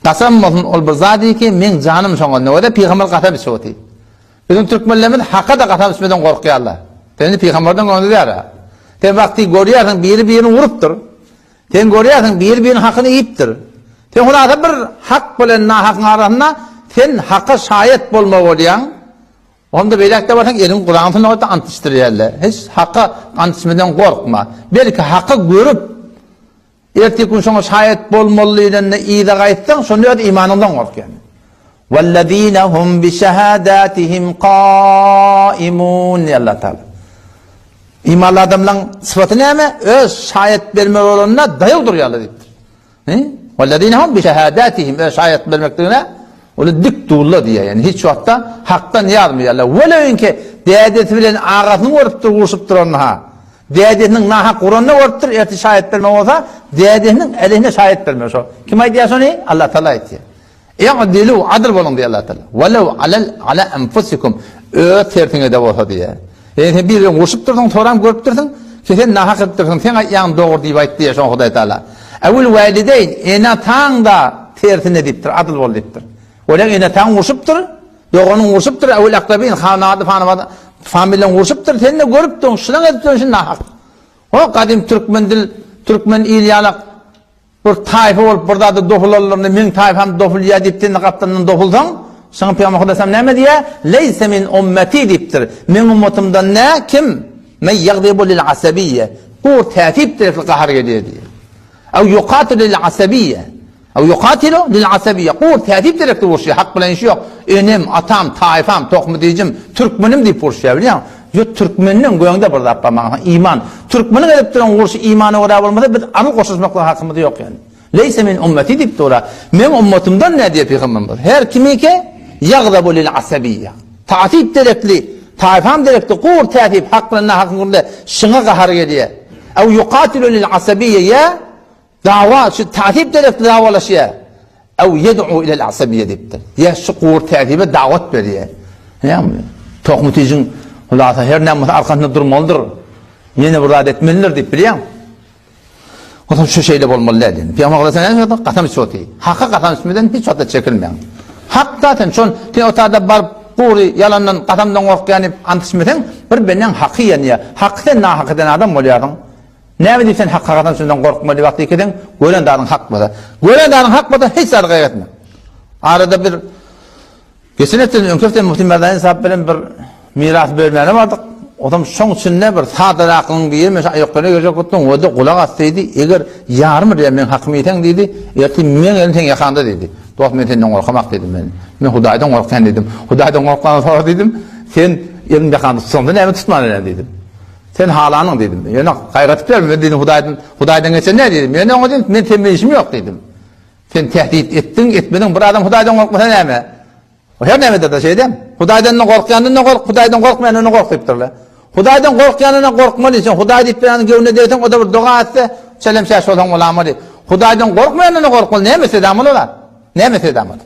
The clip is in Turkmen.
Kasam bolsun ol bir zady ki, meň janym şoňa nöwede pygamber kasam içip otyr. Biziň türkmenlerimiz haka-da kasam içmeden gorkýarlar. Sen indi pygamberden göwni däl-ä. Sen wagty görýärsiň biri birini urupdyr. Sen görýärsiň biri biriniň hakyny iýipdir. Sen hulasa bir hak bilen nahakyň arasynda sen haka şaýat bolmaly bolýaň. Onda beýläk-de barsaň eliňi Kuranyň üstüne goýup-da ant içdirýärler. Hiç haka ant içmeden gorkma. Belki haky görüp Ertir gün şoňa şaýat bolmaly diýlende yza gaýtsaň, şonda öz imanyňdan gorkýan. Wellezine hum bi şehadatihim kaimun diýýär Allah Taala. Imanly adamlaryň sypaty näme? Öz şaýat bermeli bolanda daýaw durýarlar diýipdir. Wellezine hum bi şehadatihim öz şaýat bermekligine olar dik durlar diýýär. Ýani hiç wagtda hakdan ýazmaýarlar. Welewinki dädesi bilen agasyny görüp dur, urşup duranyny ha. Dädesiniň nahak uranyny görüpdir, ertir şaýat bermek bolsa, dädesiniň äleyhine şaýat bermek şo. Kim aýdýar şony? Allah Taala aýtýar. I'dilu, adyl boluň diýýär Allah Taala. Welew alel ala enfusikum, öz tersiňe-de bolsa diýýär. Ýagny sen biri bilen urşup dursuň, soram görüp dursuň, ki sen nahak edip dursuň, seň aýtýanyň dogry diýip aýt diýýär şoňa Hudaý Taala. Ewil walideýn, ene-ataň-da tersine diýipdir, adyl bol diýipdir. Olar ene-ataň urşupdyr, Doganyň urşupdyr, äwel akrabin, hanady, fanabady, familiýaň urşupdyr, sen-de görüpdiň, şunaň edip duran şi nahak. O gadym türkmen dil, türkmen il ýalak bir taýfa bolup bir zada dohulanlarynda meň taýfam dohulýar diýip sen-de gapdalyndan dohulsaň, şoňa Pygamber Hudaýsam näme diýýär? Leýse min ummeti diýipdir. Meň ummatymdan nä kim? Men ýagdybu lil asabiýe. Gur täsip derekli gahar gelýär diýýär. Ew ýukatilu lil asabiýe. Ew ýukatilu lil asabiýe. Gur täsip derekli uruşýar. Hak bilen işi ýok. Enem, atam, taýfam, tohmy-dijim, türkmenim diýip uruşýar, bilýäňmi? Ýok, türkmenden göňde bir zat bar maňa, iman. Türkmeniň edip duran urşy imana görä bolmasa, biz aryl goşulyşmaklyga hakymyz ýok ýani. Leýse min ummeti diýip dur-a. Meň ummatymdan nä diýýär pygamberimiz? Her kimike ýagdabu lil asabiýe. Täsip derekli, taýfam derekli gur täsip hak bilen nahakyň gürle şyňa gahary gelýär. Ew ýukatilu lil asabiýe ýa Dawa şu täsip derekli dawalaşýar. Ew ýed'u ilel asabiýe diýipdir. Ýa şu gur täsibe dawat berýär. Näme? Tohmutijiň hulasa her näme bolsa arkasynda durmalydyr. Ýene bir zat etmelidir diýip bilýäň. Onsoň şu şeýle bolmaly däl diýdi. Pygamber aleyhisselam näme diýdi? Kasam içip otyr. Haka kasam içmeden hiç wagtda çekilmäň. Hak zaten şon sen o taýda baryp gury ýalandan kasamdan gorkýan diýip ant içmeseň bir bendäň haky ýanýar. Haky sen nahak eden adam bolýarsyň. Näme diýip sen haka kasam içmeden gorkmaly wagty ekeseň gören zadyň hak bolsa. Gören zadyň hak bolsa hiç zady gaýgy etme. Arada bir Geçen hepde, öňki hepde Muhsin Merdani sahip bilen bir miras bölmäne bardyk. Otam şoň içinde bir sadaraklyň biri men şu aýaklaryna girjek gutduň, o-da gulak as diýdi. Eger ýarym bir meň hakymy iýseň diýdi, ertir meň elim seň ýakaňda diýdi. Dost men senden gorkamak diýdim men. Men Hudaýdan gorkýan diýdim. Hudaýdan gorkmaňa sor diýdim. Sen elim ýakaňda tutsaň-da näme tutman ene diýdim. Sen halanyň diýdim. Ýöne gaýrat berme men diýdim Hudaýdan, Hudaýdan geçen näme diýdim. Ýöne oňa diýdim men sen bilen işim ýok diýdim. Sen tehdit etdiň, etmediň, bir adam Hudaýdan gorkmasa näme? O her näme eder-de şeýdem. Hudaýdan-da gorkýandan-da gork, Hudaýdan gorkmaýandan-da gork diýipdirler. Hudaýdan gorkýandan-da gorkmaly, sen Hudaý diýip bir adamyň göwnüne degseň, o-da bir doga etse, çelemçäş bolsaň bolamaly. Hudaýdan gorkmaýandan-da gorkmaly, näme etse-de amaly olar? Näme etse-de amaly?